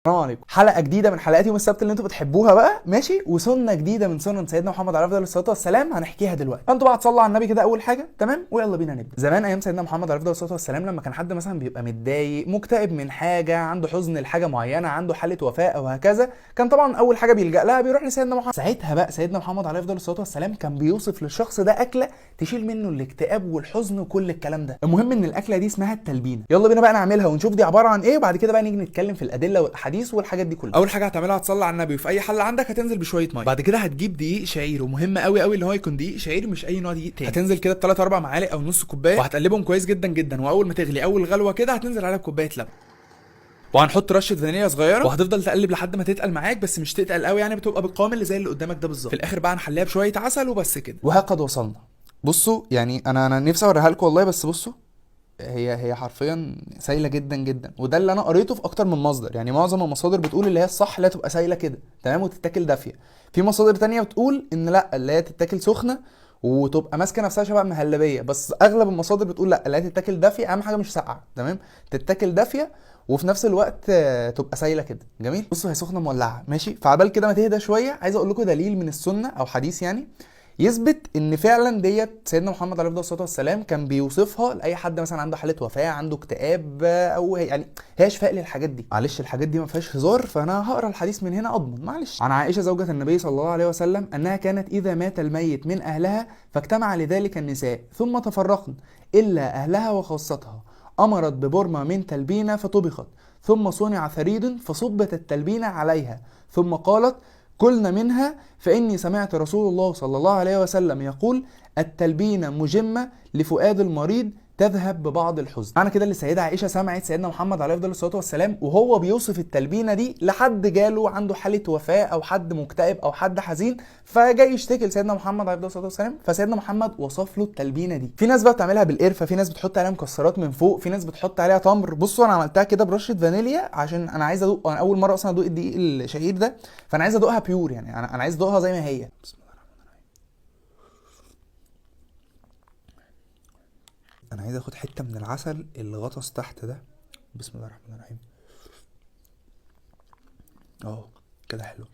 السلام عليكم. حلقة جديدة من حلقات يوم السبت اللي انتوا بتحبوها بقى، ماشي، وسنة جديدة من سنن سيدنا محمد عليه الصلاة والسلام هنحكيها دلوقتي. فانتوا بقى تصلوا على النبي كده اول حاجة، تمام، ويلا بينا نبدا. زمان ايام سيدنا محمد عليه الصلاة والسلام لما كان حد مثلا بيبقى متضايق، مكتئب من حاجة، عنده حزن لحاجة معينة، عنده حاله وفاه او هكذا، كان طبعا اول حاجة بيلجأ لها بيروح لسيدنا محمد. ساعتها بقى سيدنا محمد عليه الصلاة والسلام كان بيوصف للشخص ده اكله تشيل منه الاكتئاب والحزن وكل الكلام ده. المهم ان الاكلة دي اسمها التلبينه. يلا بينا بقى نعملها ونشوف دي عبارة عن ايه، وبعد كده بقى نيجي نتكلم في الادلة والاحاديث والحاجات دي كلها. اول حاجة هتعملها هتصلي على النبي، وفي اي حله عندك هتنزل بشوية مية. بعد كده هتجيب دقيق شعير، ومهم قوي قوي اللي هو يكون دقيق شعير مش اي نوع دقيق تاني. هتنزل كده بثلاث اربع معالق او نص كوباية، وهتقلبهم كويس جدا جدا، واول ما تغلي اول غلوه كده هتنزل عليها بكوبايه لبن، وهنحط رشه فانيليا صغيرة، وهتفضل تقلب لحد ما تتقل معاك، بس مش تتقل قوي يعني، بتبقى بالقوام اللي زي اللي قدامك ده بالظبط. في الاخر بقى هنحليها بشوية عسل وبس كده. وها قد وصلنا. بصوا يعني انا نفسي اوريها لكم والله، بس بصوا هي حرفيا سايله جدا جدا، وده اللي انا قريته في اكتر من مصدر. يعني معظم المصادر بتقول اللي هي الصح اللي هي تبقى سايله كده، تمام، وتتاكل دافيه. في مصادر تانية بتقول ان لا، اللي هي تتاكل سخنة وتبقى ماسكه نفسها شبه مهلبية، بس اغلب المصادر بتقول لا، اللي هي تتاكل دافيه، اهم حاجة مش ساقعه، تمام، تتاكل دافيه وفي نفس الوقت تبقى سايله كده. جميل. بصوا هي سخنة مولعه، ماشي. فعبال كده ما تهدى شوية، عايز اقول لكم دليل من السنة او حديث يعني يثبت ان فعلا ديت سيدنا محمد عليه الصلاة والسلام كان بيوصفها لاي حد مثلا عنده حاله وفاه، عنده اكتئاب، او يعني هي شفاء للحاجات دي. معلش الحاجات دي ما فيهاش هزار، فانا هقرا الحديث من هنا اضمن. معلش. عن عائشة زوجة النبي صلى الله عليه وسلم انها كانت اذا مات الميت من اهلها فاجتمع لذلك النساء ثم تفرقن الا اهلها وخاصتها، امرت ببرمه من تلبينه فطبخت، ثم صنع ثريد فصبت التلبينه عليها، ثم قالت كلن منها فإني سمعت رسول الله صلى الله عليه وسلم يقول التلبينة مجمة لفؤاد المريض تذهب ببعض الحزن. معنى كده اللي السيدة عائشة سمعت سيدنا محمد عليه أفضل الصلاة والسلام وهو بيوصف التلبينة دي لحد جاله عنده حالة وفاة أو حد مكتئب أو حد حزين، فجاي يشتكي لسيدنا محمد عليه أفضل الصلاة والسلام، فسيدنا محمد وصف له التلبينة دي. في ناس بقى بتعملها بالقرفة، في ناس بتحط عليها مكسرات من فوق، في ناس بتحط عليها تمر. بصوا أنا عملتها كده برشة فانيليا عشان أنا عايز أدوق، أنا أول مرة أصلا أدوق الدقيق الشعير ده، فأنا عايز أدوقها بيور، يعني أنا عايز أدوقها زي ما هي. بسم الله الرحمن الرحيم. انا عايز اخد حتة من العسل اللي غطس تحت ده. بسم الله الرحمن الرحيم. كده حلو،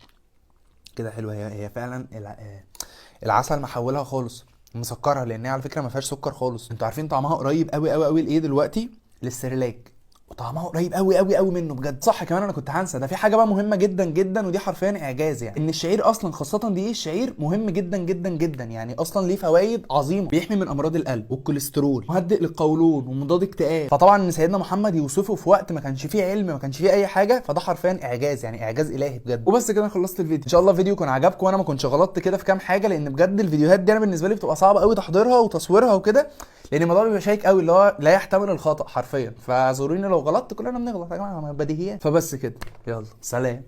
كده حلو. هي فعلا العسل محولها خالص، مسكرها، لان هي على فكرة ما فيهاش سكر خالص. انتوا عارفين طعمها قريب قوي قوي قوي لايه دلوقتي؟ للسيرلاك، وطعمها قريب قوي قوي قوي منه بجد. صح، كمان انا كنت هنسى ده، في حاجة بقى مهمة جدا جدا، ودي حرفيا اعجاز، يعني ان الشعير اصلا خاصة دقيق الشعير مهم جدا جدا جدا، يعني اصلا ليه فوائد عظيمة، بيحمي من امراض القلب والكوليسترول، مهدئ للقولون، ومضاد اكتئاب. فطبعا ان سيدنا محمد يوصفه في وقت ما كانش فيه علم، ما كانش فيه اي حاجة، فده حرفيا اعجاز، يعني اعجاز الهي بجد. وبس كده انا خلصت الفيديو. ان شاء الله الفيديو يكون عجبكم وانا ما كنتش غلطت كده في كام حاجة، لان بجد الفيديوهات دي انا بالنسبة لي بتبقى صعبة قوي تحضيرها وتصويرها وكده، لان الموضوع بيبقى شيك قوي اللي هو لا يحتمل الخطأ حرفيا. فاعذروني لو غلطت، كلنا بنغلط يا جماعة، بديهيات. فبس كده، يلا سلام.